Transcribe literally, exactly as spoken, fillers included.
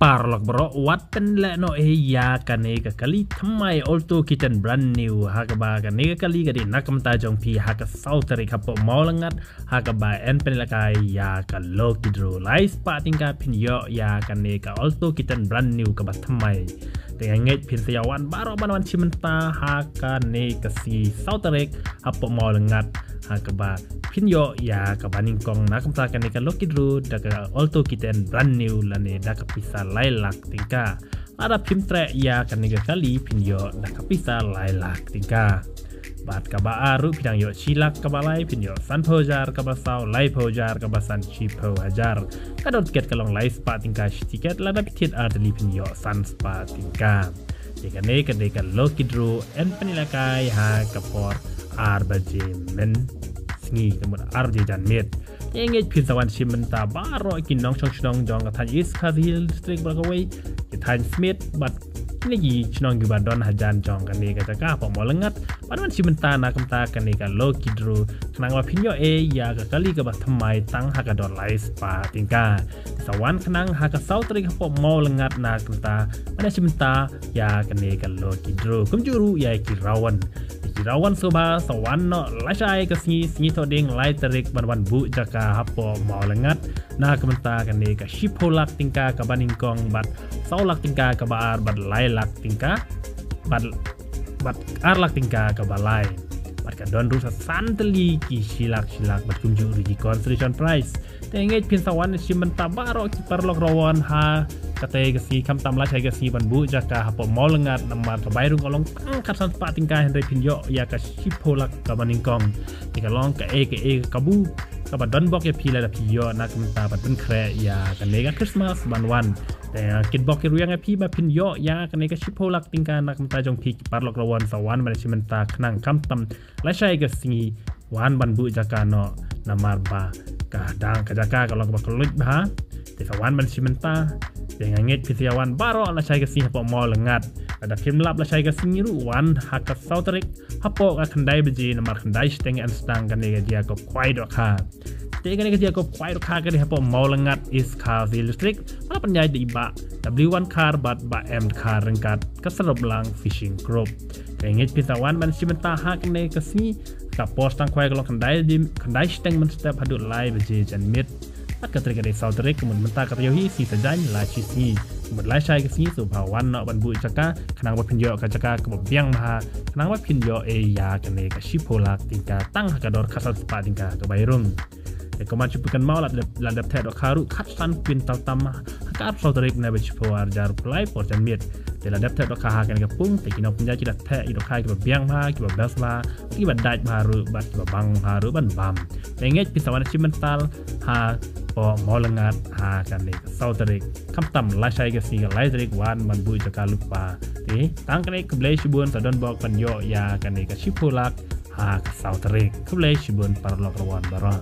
Paralok baroh, wat pynleh noh ïa kane ka kali thymmai Alto K ten brand new, ha kaba kane ka kali ka dei na ka bynta jong phi ha ka saw tarik hapoh Mawlyngngat, ha kaba yn pynlehkai ïa ka lucky draw. Lai spah tyngka phin ïoh ïa kane ka Alto K ten brand new kaba thymmai. Te nga ngeit phin sa ïa wan baroh ban wan shim bynta ha kane ka sngi saw tarik hapoh Mawlyngngat, ha kaba phin ïoh ïa kaba nyngkong na ka bynta kane ka lucky draw da ka Alto K ten brand new lane da ka pisa lai lak tyngka. Lada phim treh ïa kane ka kali phin ïoh da ka pisa lai lak tyngka. Bad kaba ar ruh phi dang ïoh shi lak kaba lai, phin ïoh sanphew hajar kaba saw, laiphew hajar kaba san, shiphew hajar. Ka dor tiket ka long lai spah tyngka shi tiket, lada phi thied ar tylli phin ïoh san spah tyngka. Te kane ka dei ka lucky draw yn pynlehkai ha ka por ar baje mynsngi, ka mut ar baje janmiet. Te nga ngeit phin sa wan shim bynta baroh ki nongshong shnong jong ka thaiñ East Khasi Hills District baroh kawei, ki thaiñ Smit bad kine ki shnong kiba don hajan jong kane ka jaka hapoh Mawlyngngat, ban wan shim bynta na ka bynta kane ka lucky draw, khnang ba phin ïoh ei ïa ka kali kaba thymmai tang ha ka dor lai spah tyngka. Sa wan khnang ha ka saw tarik hapoh Mawlyngngat na ka bynta ban ïa shim bynta ïa kane ka lucky draw. Kumjuh ruh ïa ki rawan, ïa ki rawan sngewbha sa wan noh lashai ka sngi, sngi Thohdieng lai tarik, ban wan buh jaka hapoh Mawlyngngat na ka bynta kane ka shiphew lak tyngka kaba nyngkong, bad saw lak tyngka kaba ar, bad lai lak tyngka, bad, bad ar lak tyngka kaba lai. Bad ka don ruh sa san tylli ki shi lak shi lak, bad kumjuh ruh ki consolation prize. Te nga ngeit phin sa wan shim bynta baroh ki paralok rawan ha katei ka sngi, khamtam lashai ka sngi, ban buh jaka hapoh Mawlyngngat, namar ka bai rung ka long tang khatsan spah tyngka, hynrei phin ïoh ïa ka shiphew lak kaba nyngkong. Te ka long kaei kaei ka kabu kaba don bok ïa phi lada phi ïoh na ka bynta ban pynkhreh ïa kane ka Christmas ban wan. Te nga kitbok kitrwiang ïa phi ba phin ïoh ïa kane ka shiphew lak tyngka na ka bynta jong phi ki paralok rawan. Sa wan ban shim bynta khnang khamtam lashai ka sngi, wan ban buh jaka noh, namar ba ka dang ka jaka ka long kaba kylluid bha. Te sa wan ban shim bynta. Te nga ngeit phin sa ïa wan baroh lashai ka sngi hapoh Mawlyngngat. Lada phim lap lashai ka sngi ruh, wan ha ka saw tarik hapoh ka khyndai baje, namar khyndai shiteng yn sdang kane ka jingïakob khwai dohkha. Te kane ka jingïakob khwai dohkha ka dei hapoh Mawlyngngat, East Khasi Hills District. Ba la pynïaid da i Bah W Dkhar bad Bah M Dkhar ryngkat ka Saroplang Fishing Group. Te nga ngeit phin sa wan ban shim bynta ha kane ka sngi. Ka por sdang khwai ka long khyndai, khyndai shiteng mynstep haduh lai baje janmiet. Bad ka tarik ka dei saw tarik, ka mut mynta ka taïew hi, sngi Saitjaiñ, lai shi sngi. Ka mut lashai ka sngi, sngewbha wan noh ban buh jaka, khnang ba phin ïoh ka jaka kaba biang bha, khnang ba phin ïoh ei ïa kane ka shiphew lak tyngka tang ha ka dor khatsan spah tyngka ka bai rung. Te kumba shu pynkynmaw, lada dep, lada dep theh dohkha ruh, khatsan kwintal tam ha ka arphew saw tarik, na ba shiphew ar hajar July por janmiet. Te lada dep theh dohkha ha kane ka pung, te ki nongpynïaid ki da theh ïa ki dohkha kiba biang bha, kiba best bha, kiba dait bha ruh, bad kiba bang bha ruh ban bam. Te nga ngeit phin sa wan shim bynta hapoh Mawlyngngat ha kane ka saw tarik. Khamtam lashai ka sngi, ka lai tarik, wan ban buh jaka lypa. Te tang kane, khublei shibun, sa don bok ban ïoh ïa kane ka shiphew lak ha ka saw tarik. Khublei shibun paralok rawan baroh.